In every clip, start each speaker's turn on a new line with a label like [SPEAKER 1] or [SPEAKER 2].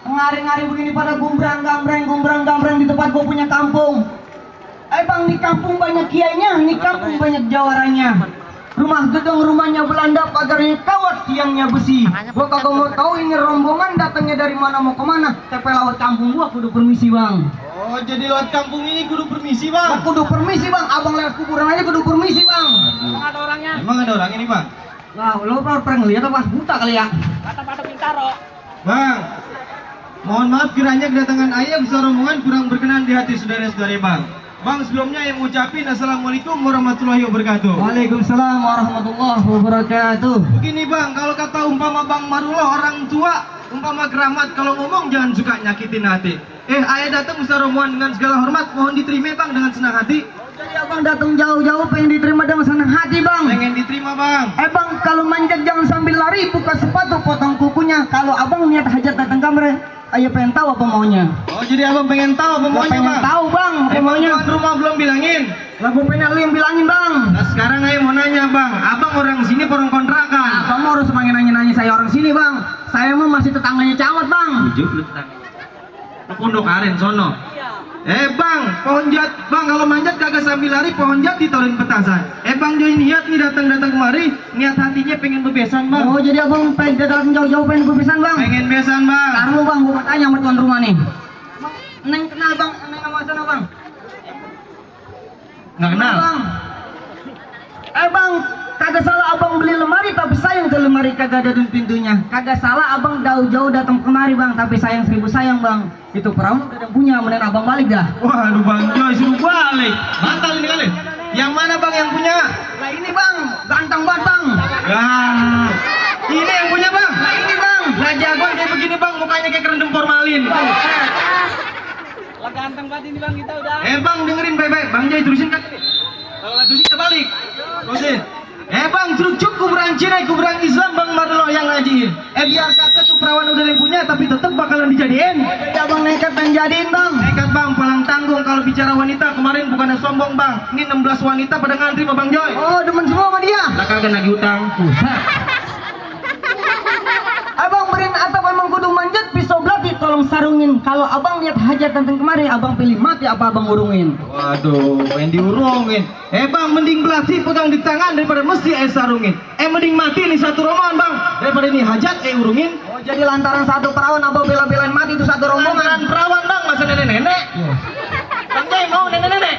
[SPEAKER 1] Ngari-ngari begini pada gombrang-gambreng di tempat gue punya kampung. Bang, di kampung banyak kiainya, di kampung banyak jawaranya. Rumah gedung rumahnya Belanda, pagarnya kawat, tiangnya besi. Gua kagak mau tahu ini rombongan datangnya dari mana mau kemana. Tapi lewat kampung gua kudu permisi bang.
[SPEAKER 2] Oh, jadi lewat kampung ini kudu permisi bang?
[SPEAKER 1] Kudu permisi bang, abang lewat kuburan aja kudu permisi bang.
[SPEAKER 2] Emang ada orangnya? Emang ada orang ini bang?
[SPEAKER 1] Nah, lo pernah ngeliat apa? Buta kali ya?
[SPEAKER 3] Kata-kata Bintaro.
[SPEAKER 2] Bang, mohon maaf kiranya kedatangan ayah besar rombongan kurang berkenan di hati saudara-saudara bang. Bang, sebelumnya yang mengucapin Assalamualaikum warahmatullahi wabarakatuh.
[SPEAKER 1] Waalaikumsalam warahmatullahi wabarakatuh.
[SPEAKER 2] Begini bang, kalau kata umpama Bang Marullah orang tua, umpama keramat, kalau ngomong jangan suka nyakitin hati. Ayah datang besar rombongan dengan segala hormat, mohon diterima bang dengan senang hati.
[SPEAKER 1] Jadi abang datang jauh-jauh pengen diterima dengan senang hati bang.
[SPEAKER 2] Pengen diterima bang.
[SPEAKER 1] Bang, kalau manjat jangan sambil lari, buka sepatu, potong kukunya. Kalau abang niat hajat datang kamar, ayo pengen tahu apa maunya.
[SPEAKER 2] Oh, jadi abang pengen tahu apa maunya
[SPEAKER 1] pengen
[SPEAKER 2] bang?
[SPEAKER 1] Tahu bang, apa maunya.
[SPEAKER 2] Tuan rumah belum bilangin.
[SPEAKER 1] Lah gue pengen lu yang bilangin bang.
[SPEAKER 2] Nah sekarang ayo mau nanya bang, abang orang sini orang kontrakan?
[SPEAKER 1] Abang mau harus pengen nanya-nanya saya orang sini bang. Saya mah masih tetangganya camat bang.
[SPEAKER 2] Ujuk lu tetangga. Lu pondok aren sono. Bang, pohon jat, bang kalau manjat kagak sambil lari, pohon jat ditaruhin petasan. Bang jadi niat nih datang kemari, niat hatinya pengen bebesan bang.
[SPEAKER 1] Oh jadi abang pengen datang jauh-jauh pengen bebesan bang?
[SPEAKER 2] Pengen besan bang.
[SPEAKER 1] Taruh bang, gue mau tanya sama tuan rumah nih. Neng kenal bang, neng sama sana bang?
[SPEAKER 2] Nggak kenal?
[SPEAKER 1] Bang. Bang, kagak salah abang beli lemari tapi sayang tuh lemari kagak ada di pintunya. Kagak salah abang jauh-jauh datang kemari bang, tapi sayang seribu sayang bang. Itu perahu udah ada punya, mending abang balik dah.
[SPEAKER 2] Waduh bang Joy suruh balik. Batal ini kali. Yang mana bang yang punya?
[SPEAKER 1] Lah ini bang, ganteng batang.
[SPEAKER 2] Nah, ini yang punya bang.
[SPEAKER 1] Lah ini bang.
[SPEAKER 2] Lah jagoan kayak begini bang, mukanya kayak kerendam formalin.
[SPEAKER 3] Lah ganteng banget ini bang kita udah.
[SPEAKER 2] Bang dengerin baik-baik, Bang Jai terusin kan? Kalau nggak terusin kita balik. Terusin. Bang, truk kuburan Cina, kuburan Islam Bang Marlo yang ngajiin. Biar kata tuh perawan udah yang punya tapi tetap bakalan dijadiin.
[SPEAKER 1] Ya bang nekat dan jadiin bang.
[SPEAKER 2] Nekat bang, palang tanggung kalau bicara wanita kemarin bukannya sombong bang. Ini 16 wanita pada ngantri sama Bang Joy.
[SPEAKER 1] Oh demen semua sama dia.
[SPEAKER 2] Lah kagak nagih utang.
[SPEAKER 1] Abang berin atap emang kudu manjat pisau belati tolong sarungin. Kalau abang lihat hajat datang kemari abang pilih mati apa abang urungin?
[SPEAKER 2] Waduh, yang diurungin. Bang mending belati pegang di tangan daripada mesti sarungin. Mending mati nih satu rombongan bang daripada ini hajat urungin.
[SPEAKER 1] Oh jadi lantaran satu perawan abang bela-belain mati itu satu rombongan.
[SPEAKER 2] Lantaran perawan bang masa nenek-nenek. Bang Jai mau nenek-nenek.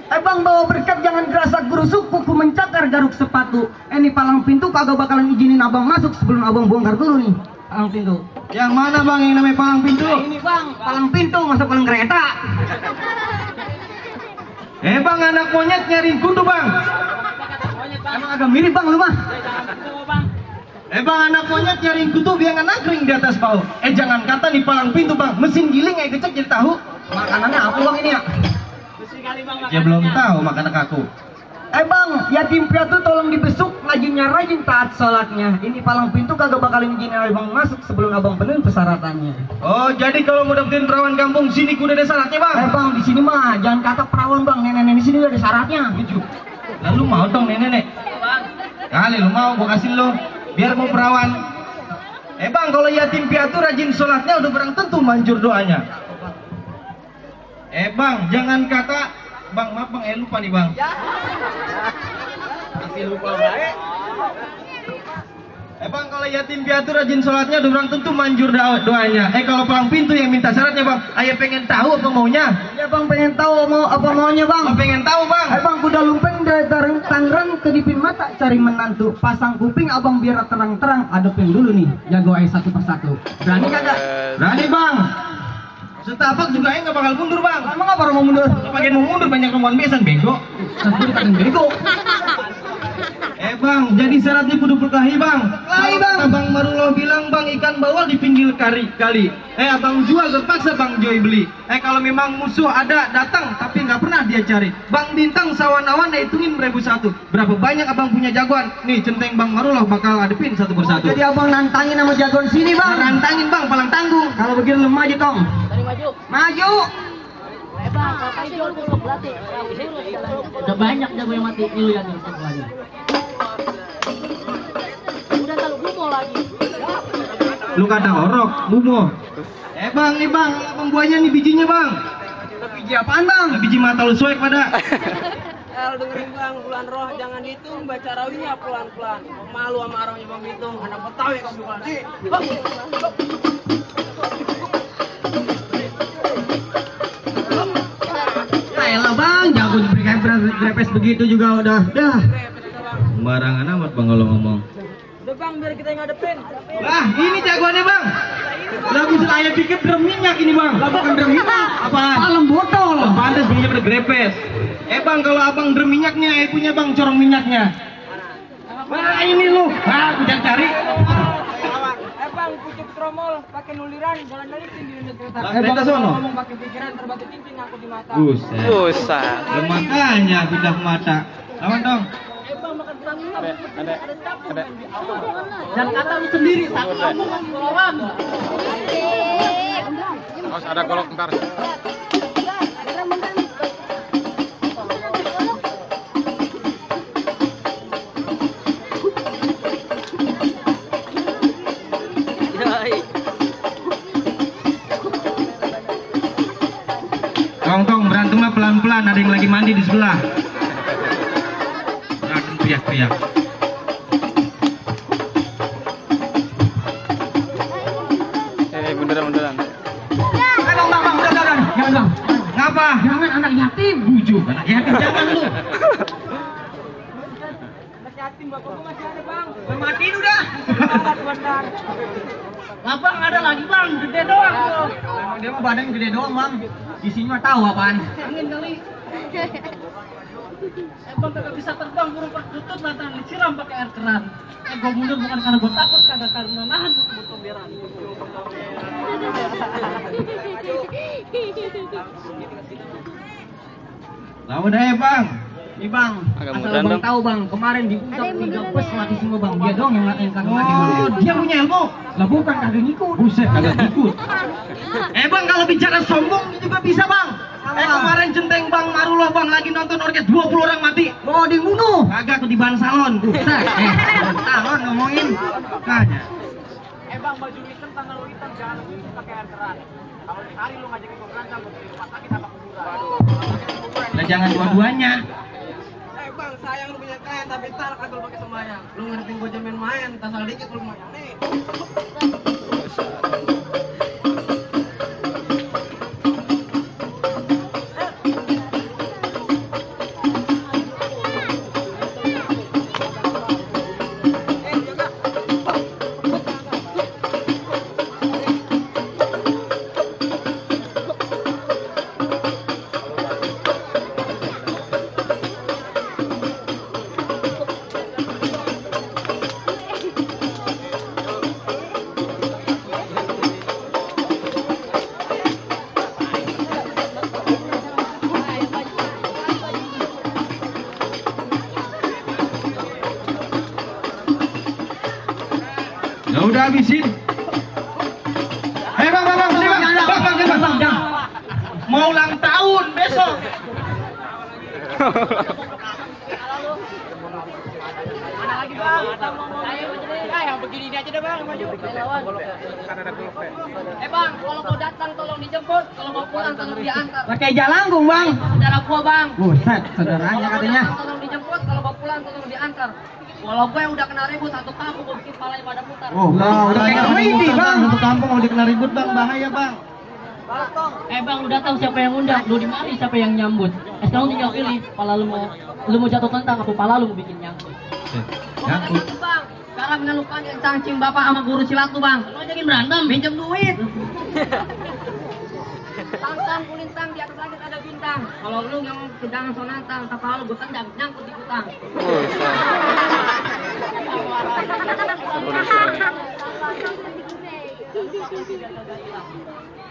[SPEAKER 1] Bang bawa berkat jangan gerasak gerusuk kuku mencakar garuk sepatu. Ini palang pintu kagak bakalan izinin abang masuk sebelum abang bongkar dulu nih palang pintu.
[SPEAKER 2] Yang mana bang yang namanya palang pintu?
[SPEAKER 1] Nah, ini bang palang pintu masa palang kereta.
[SPEAKER 2] Bang anak monyet nyariin kudu bang.
[SPEAKER 1] Emang agak mirip bang lu mah.
[SPEAKER 2] Bang anak monyet nyariin kutu biar nggak nangkring di atas bau. Jangan kata nih palang pintu bang, mesin giling kecek jadi tahu.
[SPEAKER 1] Makanannya apa bang ini ya?
[SPEAKER 2] Ya belum tahu makan aku.
[SPEAKER 1] Bang, yatim piatu tolong dibesuk, rajinnya rajin taat sholatnya. Ini palang pintu kagak bakalan izinin abang masuk sebelum abang penuhin persyaratannya.
[SPEAKER 2] Oh, jadi kalau mau dapetin perawan kampung sini kudu ada syaratnya bang?
[SPEAKER 1] Bang, di sini mah jangan kata perawan bang, nenek-nenek di sini udah ada syaratnya.
[SPEAKER 2] Lalu mau dong nenek-nenek? Kali lu mau, gua kasih lu biar mau perawan. Bang, kalau yatim piatu rajin sholatnya udah barang tentu manjur doanya. Bang, jangan kata bang, maaf bang, lupa nih bang.
[SPEAKER 3] Masih lupa baik.
[SPEAKER 2] Bang, kalau yatim piatu rajin sholatnya udah barang tentu manjur doanya. Kalau palang pintu yang minta syaratnya bang, ayah pengen tahu apa maunya?
[SPEAKER 1] Ya bang, pengen tahu mau apa maunya bang?
[SPEAKER 2] Pengen tahu bang?
[SPEAKER 1] Bang, kuda lumpeng dari Tangerang kedipin mata cari menantu. Pasang kuping abang biar terang-terang. Adepin dulu nih, jago ayah satu persatu. Berani kagak?
[SPEAKER 2] Berani bang. Setapak juga nggak bakal mundur bang.
[SPEAKER 1] Emang apa mau mundur?
[SPEAKER 2] Sebagian mau mundur banyak rombongan besan bego.
[SPEAKER 1] Satu kadang bego.
[SPEAKER 2] Bang, jadi syaratnya kudu berkelahi bang.
[SPEAKER 1] Berkelahi, Bang.
[SPEAKER 2] Kalau Bang Marullah bilang bang ikan bawal di pinggir kali. Abang jual terpaksa Bang Joy beli. Kalau memang musuh ada datang tapi nggak pernah dia cari. Bang Bintang sawan-awan hitungin 1.001. Berapa banyak abang punya jagoan? Nih centeng Bang Marullah bakal adepin satu persatu.
[SPEAKER 1] Jadi abang nantangin sama jagoan sini bang.
[SPEAKER 2] Rantangin bang, palang tanggung.
[SPEAKER 1] Kalau begini lu maju tong.
[SPEAKER 3] Tadi maju.
[SPEAKER 1] Maju.
[SPEAKER 3] Bang, kalau tadi jual dulu berarti. Udah banyak jago yang mati lu yang satu lagi. Udah tahu gumo lagi.
[SPEAKER 2] Lu kata orok, bumo. Bang, nih bang, abang buahnya nih bijinya bang.
[SPEAKER 1] Biji apaan bang?
[SPEAKER 2] Biji mata lu suek pada.
[SPEAKER 3] Dengerin bang, bulan roh jangan dihitung, baca rawinya pelan-pelan. Malu sama arahnya bang hitung, anak Betawi kamu bukan.
[SPEAKER 1] Ayolah bang, jago diberikan grepes begitu juga udah.
[SPEAKER 2] Sembarangan amat bang kalau ngomong.
[SPEAKER 3] Udah bang, biar kita yang ngadepin.
[SPEAKER 2] Wah, ini jagoannya bang. Lagu saya pikir drum minyak ini bang.
[SPEAKER 1] Lah bukan drum minyak.
[SPEAKER 2] Apaan?
[SPEAKER 1] Palem botol.
[SPEAKER 2] Pantes minyak pada grepes. Bang, kalau abang drum minyaknya, punya bang corong minyaknya. Wah ini lu. Aku cari.
[SPEAKER 3] Bang, pucuk tromol, pakai nuliran, jalan nalikin di unit kereta.
[SPEAKER 2] Kereta sono.
[SPEAKER 3] Ngomong pakai pikiran, terbatu cincin aku di mata.
[SPEAKER 2] Buset. Makanya pindah mata. Lawan dong.
[SPEAKER 3] Bang, makan perang ada capung di awal. Dan kata lu sendiri, satu ngomong lawan.
[SPEAKER 4] Harus ada golok ntar.
[SPEAKER 2] Tong berantem mah pelan-pelan, ada yang lagi mandi di sebelah. Jangan teriak-teriak.
[SPEAKER 4] Bundaran.
[SPEAKER 1] Bang, udah. Jangan bang.
[SPEAKER 2] Ngapa?
[SPEAKER 1] Jangan anak yatim.
[SPEAKER 2] Bujuk anak yatim jangan lu.
[SPEAKER 3] Anak yatim, bapak gua masih ada bang.
[SPEAKER 1] Matiin udah.
[SPEAKER 3] Alat benar.
[SPEAKER 1] Abang ada lagi bang, gede doang tuh. Emang dia mah badan gede doang bang. Isinya mah tahu apaan.
[SPEAKER 3] Angin kali. Bang kagak bisa terbang, burung perkutut datang disiram pakai air keran. Gua mundur bukan karena gua takut, kagak karena nahan butuh beran.
[SPEAKER 2] Lawan aja bang.
[SPEAKER 1] Nih bang,
[SPEAKER 4] Agak
[SPEAKER 1] asal
[SPEAKER 4] mudah
[SPEAKER 1] bang
[SPEAKER 4] dong.
[SPEAKER 1] tahu bang, kemarin diundang 3 bus mati semua bang. Dia doang yang kagak mati bang.
[SPEAKER 2] Oh, dia punya ilmu.
[SPEAKER 1] Lah bukan kagak ngikut.
[SPEAKER 2] Buset, kagak ikut. Bang, kalau bicara sombong juga bisa bang. Kemarin centeng Bang Marullah bang lagi nonton orkes 20 orang mati.
[SPEAKER 1] Oh, dibunuh.
[SPEAKER 2] Kagak ketiban salon. Buset.
[SPEAKER 1] Salon ngomongin.
[SPEAKER 2] Makanya.
[SPEAKER 3] Bang, baju hitam tangan lu hitam, jangan lu pakai air keran. Kalau di hari lu ngajakin gua berantem, gua di rumah sakit apa kuburan.
[SPEAKER 2] Nah jangan dua-duanya.
[SPEAKER 3] Bang, sayang lu punya kain tapi tar kagak pakai sembahyang. Lu ngertiin gua jamin main, tasal dikit lu main. Nih.
[SPEAKER 2] Ya udah habisin. Bang, sini bang. Mau ulang tahun besok.
[SPEAKER 3] Mana lagi bang? Yang begini ini aja deh bang, maju. Lawan. Bang, kalau mau datang tolong dijemput, kalau mau pulang tolong diantar.
[SPEAKER 1] Pakai jalangkung bang.
[SPEAKER 3] Saudara gua bang.
[SPEAKER 1] Buset, saudaranya katanya.
[SPEAKER 3] Tolong dijemput, kalau mau pulang tolong diantar. Kalau gue udah kena ribut satu kampung, gue bikin palanya pada putar.
[SPEAKER 2] Oh,
[SPEAKER 1] udah kayak komedi bang.
[SPEAKER 2] Satu kampung mau dikena ribut bang, bahaya bang.
[SPEAKER 3] Bang, udah tahu siapa yang undang, lu dimari siapa yang nyambut. Sekarang tinggal pilih, pala lu mau jatuh tentang apa pala lu mau bikin nyangkut.
[SPEAKER 2] Nyangkut.
[SPEAKER 3] Bang, sekarang lu kan yang cangcing bapak sama guru silat tuh bang. Lu ajakin berantem, pinjam duit.
[SPEAKER 4] Tang kulintang di atas langit ada bintang. Kalau lu yang sedang sonantang, tak kalau gue tendang nyangkut di kutang.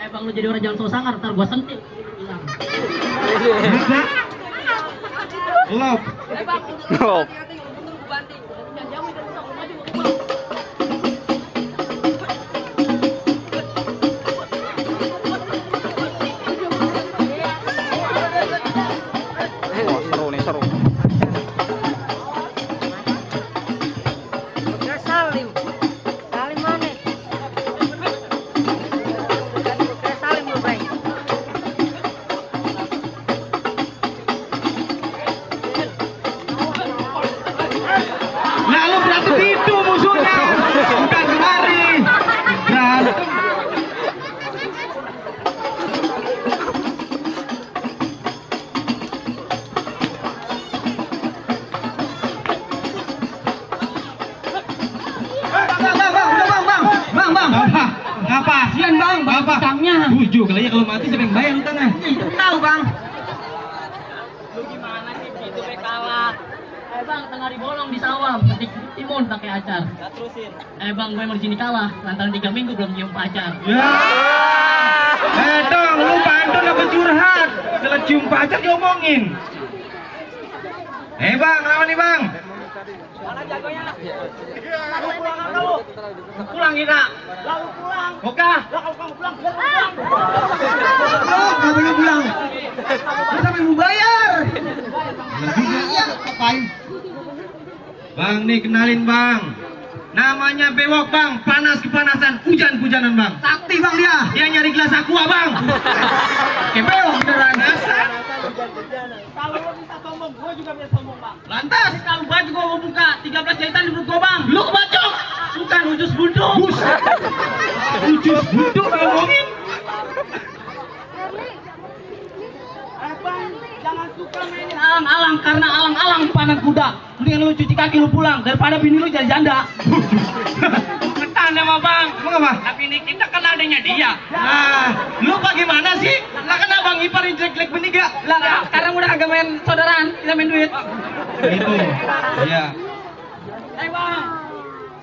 [SPEAKER 3] Bang lu jadi orang jangan so sangar, ntar gua sentik. Hilang.
[SPEAKER 2] Lop.
[SPEAKER 4] Bang,
[SPEAKER 5] Lop.
[SPEAKER 4] hati-hati, mundur gue banting. Jangan jauh, jangan jauh, maju, maju.
[SPEAKER 5] Wah, seru nih, seru.
[SPEAKER 4] Salim. Salim mana? Salim lu, Bang.
[SPEAKER 2] Lalu berarti itu musuhnya, bukan kemari. Berantem.
[SPEAKER 1] Bang.
[SPEAKER 2] Ngapa?
[SPEAKER 1] Kasian bang, bang
[SPEAKER 2] Apa?
[SPEAKER 1] utangnya.
[SPEAKER 2] Tujuh kali ya kalau mati siapa yang bayar utangnya?
[SPEAKER 1] Itu tahu bang.
[SPEAKER 3] Lu gimana sih gitu be kalah? Bang, tengah dibolong di sawah, ketik timun pakai acar. Terusin. Bang, gue mau di sini kalah, lantaran 3 minggu belum nyium pacar.
[SPEAKER 2] Ya. Dong, lu pantun apa curhat? Kalau cium pacar diomongin. Bang, lawan nih bang.
[SPEAKER 3] Mana jagonya? Lu pulang apa lu? Pulang kita. Lalu pulang.
[SPEAKER 2] Oka.
[SPEAKER 3] Lah kalau kamu pulang, biar pulang.
[SPEAKER 1] Oh, nggak boleh pulang. Kita mau bayar. Iya, ngapain?
[SPEAKER 2] Bang nih kenalin bang. Namanya bewok bang, panas kepanasan, hujan-hujanan bang.
[SPEAKER 1] Sakti bang dia.
[SPEAKER 2] Dia nyari gelas aqua bang.
[SPEAKER 1] Kebel beneran.
[SPEAKER 3] Kalau lu bisa sombong, gue juga bisa sombong, Bang.
[SPEAKER 2] Lantas.
[SPEAKER 3] Kalau baju gua mau buka, 13 jahitan di perut gua, Bang. Lu bacok. Bukan ujus buntu.
[SPEAKER 2] Ujus buntu ngomongin.
[SPEAKER 3] Bang, jangan suka main alang-alang karena alang-alang panas kuda. Mendingan lu cuci kaki lu pulang daripada bini lu jadi janda. Ketan sama Bang.
[SPEAKER 2] Emang apa?
[SPEAKER 3] Tapi ini kita kan adanya dia.
[SPEAKER 2] Nah, lu bagaimana sih? Lah kenapa bang iparin jelek-jelek benih gak?
[SPEAKER 3] Lah, sekarang udah agak main saudaraan, kita main duit.
[SPEAKER 2] Gitu. Iya.
[SPEAKER 3] Bang,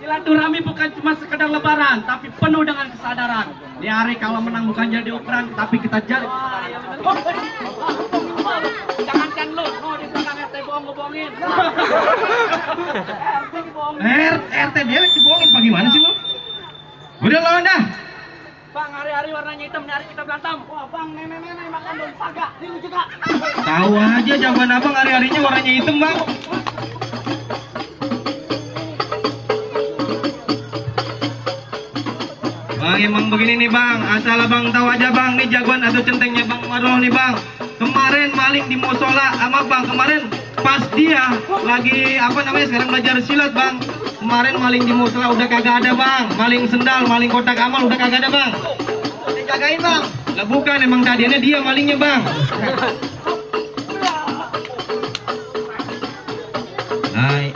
[SPEAKER 3] silaturahmi bukan cuma sekedar lebaran, tapi penuh dengan kesadaran. Di hari kalau menang bukan jadi ukuran, tapi kita jadi. Jangankan lu, di belakang RT bohong-bohongin.
[SPEAKER 2] RT dia dibohongin bagaimana sih lu? Udah lawan dah.
[SPEAKER 3] Bang, hari-hari warnanya hitam, hari kita berantem. Wah, Bang, nenek-nenek makan daun saga. Ini lu juga.
[SPEAKER 2] Tahu aja jawaban abang hari-harinya warnanya hitam bang. Bang emang begini nih bang, asal abang tahu aja bang, nih jagoan atau centengnya bang Marloh nih bang. Kemarin maling di musola sama bang, kemarin pas dia lagi apa namanya sekarang belajar silat bang. Kemarin maling di musola udah kagak ada bang, maling sendal, maling kotak amal udah kagak ada bang.
[SPEAKER 1] Dijagain bang.
[SPEAKER 2] Lah bukan emang tadinya dia malingnya bang. Hai.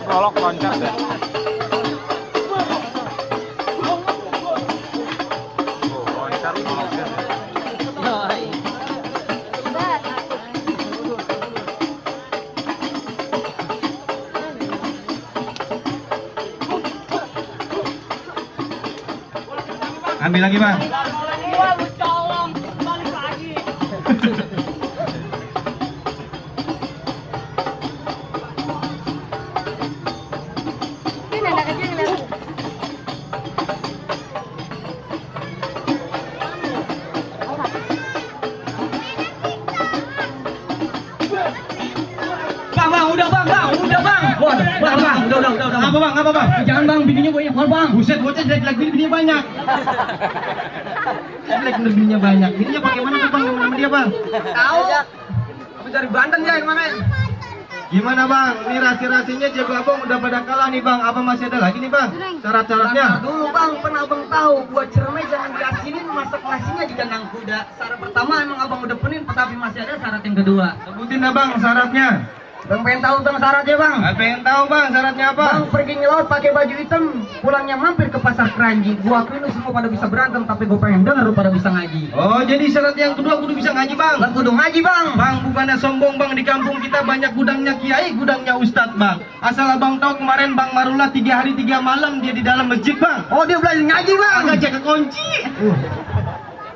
[SPEAKER 5] Kolok loncat deh.
[SPEAKER 2] Ambil lagi bang.
[SPEAKER 3] Wah, lu colong, balik lagi.
[SPEAKER 4] Ini ada kecil ngeliat.
[SPEAKER 1] Bang, udah bang. Waduh, bang, udah.
[SPEAKER 2] Apa bang? Apa bang?
[SPEAKER 1] Jangan bang, bininya banyak bang.
[SPEAKER 2] Buset, bocah jelek-jelek bininya banyak. Jelek bener bininya banyak. Bininya pakai mana tuh bang? Yang mana dia bang?
[SPEAKER 1] Tahu? Tapi dari Banten ya yang mana?
[SPEAKER 2] Gimana bang? Ini rahasia-rahasianya jago abang udah pada kalah nih bang. Apa masih ada lagi nih bang? Syarat-syaratnya?
[SPEAKER 1] Sabar dulu bang, pernah abang tahu buat cermai jangan diasinin, masak nasinya di kandang kuda. Syarat pertama emang abang udah penin, tetapi masih ada syarat yang kedua.
[SPEAKER 2] Sebutin abang syaratnya.
[SPEAKER 1] Bang pengen tahu tentang syaratnya bang?
[SPEAKER 2] Pengen tahu bang syaratnya apa?
[SPEAKER 1] Bang pergi ngelaut pakai baju hitam, pulangnya mampir ke pasar keranji. Gua akuin lu semua pada bisa berantem, tapi gua pengen denger lu pada bisa ngaji.
[SPEAKER 2] Oh jadi syarat yang kedua kudu bisa ngaji bang.
[SPEAKER 1] Lah kudu ngaji bang.
[SPEAKER 2] Bang bukannya sombong bang, di kampung kita banyak gudangnya kiai, gudangnya ustadz bang. Asal abang tahu kemarin bang Marullah 3 hari 3 malam dia di dalam masjid bang.
[SPEAKER 1] Oh dia belajar ngaji bang.
[SPEAKER 2] Agak jaga kunci.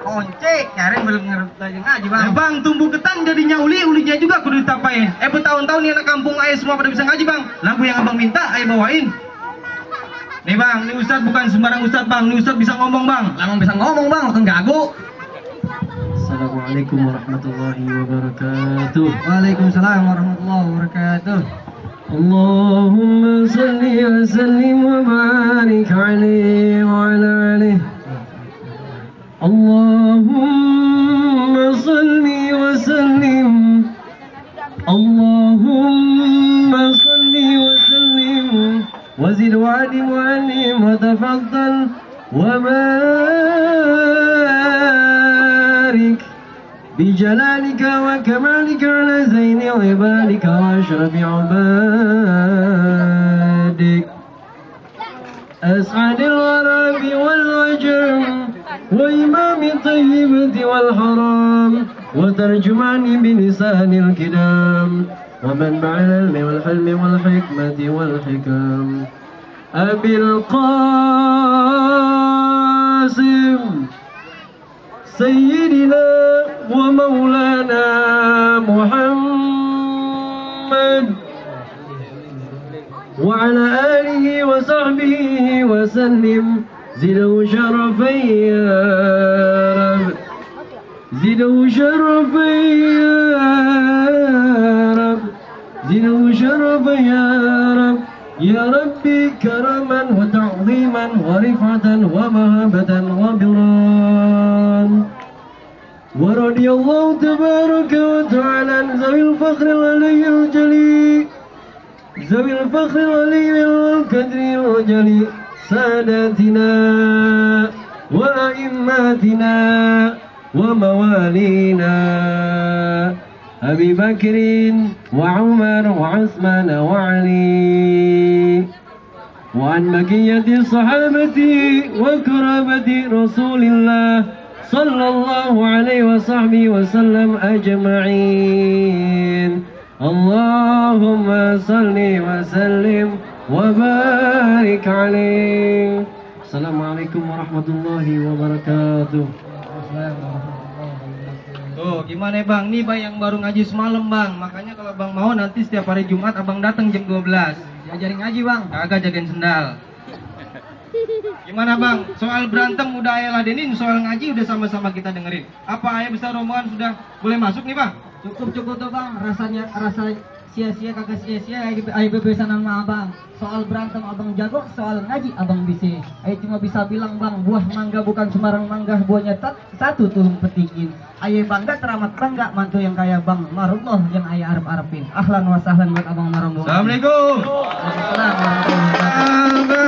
[SPEAKER 1] Konce, nyari belum ngerti ngaji bang.
[SPEAKER 2] Bang tumbuh ketan jadinya ulinya juga kudu ditapain. Bertahun-tahun nih anak kampung ayah semua pada bisa ngaji bang. Lagu yang abang minta ayah bawain. Nih bang, ini ustadz bukan sembarang ustadz bang, ini ustadz bisa ngomong bang.
[SPEAKER 1] Lama bisa ngomong bang, kan gagu.
[SPEAKER 6] Assalamualaikum warahmatullahi wabarakatuh.
[SPEAKER 1] Waalaikumsalam warahmatullahi wabarakatuh.
[SPEAKER 6] Allahumma salli wa sallim wa barik alaihi wa ala alihi. Allahumma salli wa sallim. Allahumma salli wa sallim wa zid wa adim wa anim wa tafaddal wa barik بجلالك وكمالك على زين عبادك وأشرف عبادك أسعد الغراب والعجم وإمام الطيبة والحرام وترجمان بلسان الكلام ومنبع العلم والحلم والحكمة والحكام أبي القاسم سيدنا ومولانا محمد وعلى آله وصحبه وسلم زدوا شرفا يا رب زدوا شرفا يا رب زدوا شرفا يا رب يا ربي كرما وتعظيما ورفعة ومهابة وبران ورضي الله تبارك وتعالى عن ذوي الفخر العلي الجلي ذوي الفخر العلي والقدر الجلي ساداتنا وأئماتنا وموالينا أبي بكر وعمر وعثمان وعلي وعن بقية الصحابة وكرامة رسول الله صلى الله عليه وصحبه وسلم أجمعين اللهم صل وسلم وبارك عليه السلام عليكم ورحمة الله وبركاته.
[SPEAKER 2] Tuh gimana ya bang, nih bang yang baru ngaji semalam bang. Makanya kalau bang mau nanti setiap hari Jumat abang datang jam 12.
[SPEAKER 1] Diajarin ngaji bang.
[SPEAKER 2] Kagak jagain sendal. Gimana bang, soal berantem udah ayah ladenin, soal ngaji udah sama-sama kita dengerin. Apa ayah besar rombongan sudah boleh masuk nih bang?
[SPEAKER 1] Cukup tuh bang, rasa sia-sia kagak sia-sia ayah bebesan sama abang. Soal berantem abang jago, soal ngaji abang bisa. Ayah cuma bisa bilang bang, buah mangga bukan sembarang mangga, buahnya satu tulung petikin. Ayah bangga teramat bangga mantu yang kaya bang Marullah yang ayah arep-arepin. Ahlan wa sahlan buat abang Marullah.
[SPEAKER 2] Assalamualaikum.
[SPEAKER 1] Waalaikumsalam warahmatullahi wabarakatuh.